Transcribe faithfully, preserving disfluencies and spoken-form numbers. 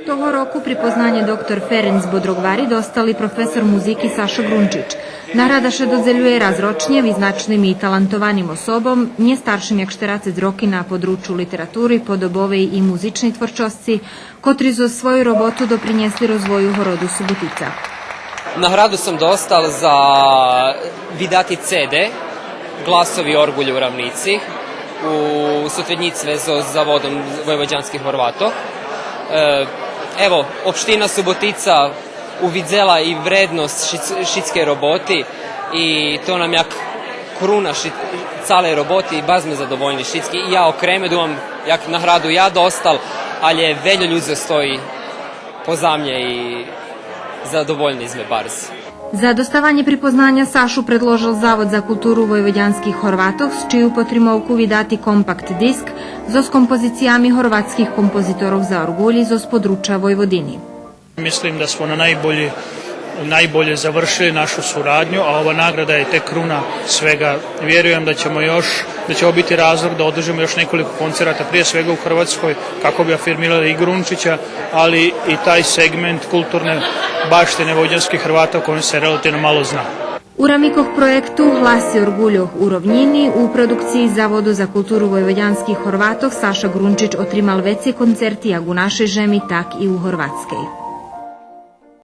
Того року припознанє доктор Ференц Бодрогвари достал и професор музики Сашо Грунчич. Награда ше додзелює раз рочнє визначним и талантованим особом, нє старшим як штерацец роки, на подручу литератури, подобовей и музичней творчосци, котри зоз свою роботу допринєсли розвою городу Суботица. Награду сом достал за видати ци ди Гласови орґулю у Равници у сотруднїцтве зоз Заводом войводянских Горватох. Е, ево, општина Суботица увидзела и вредносц шиц-, шицкей роботи и то нам як круна ши-, цалей роботи и барз зме задовольни шицки. И я окреме, думам, як награду я достал, алє вельо людзе стої поза мнє и задовольни зме барз. За доставанє припознаня Сашу предложел Завод за културу войводянских Горватох з чию потримовку видати компакт диск зоз композициями горватских композиторох за орґулї зоз подруча Войводини. Mislim da smo na najbolji, najbolje završili našu suradnju, a ova nagrada je tek kruna svega. Vjerujem da ćemo još, da će ovo biti razlog da održimo još nekoliko koncerata, prije svega u Hrvatskoj, kako bi afirmirali i Grunčića, ali i taj segment kulturne baštine vojvođanskih Hrvata o kojem se relativno malo zna. У рамикох проєкту Гласи орґульох у ровнїни у продукциї Заводу за културу войводянских Горватох Саша Грунчич отримал вецей концерти як у нашей жеми, так и у Горватскей.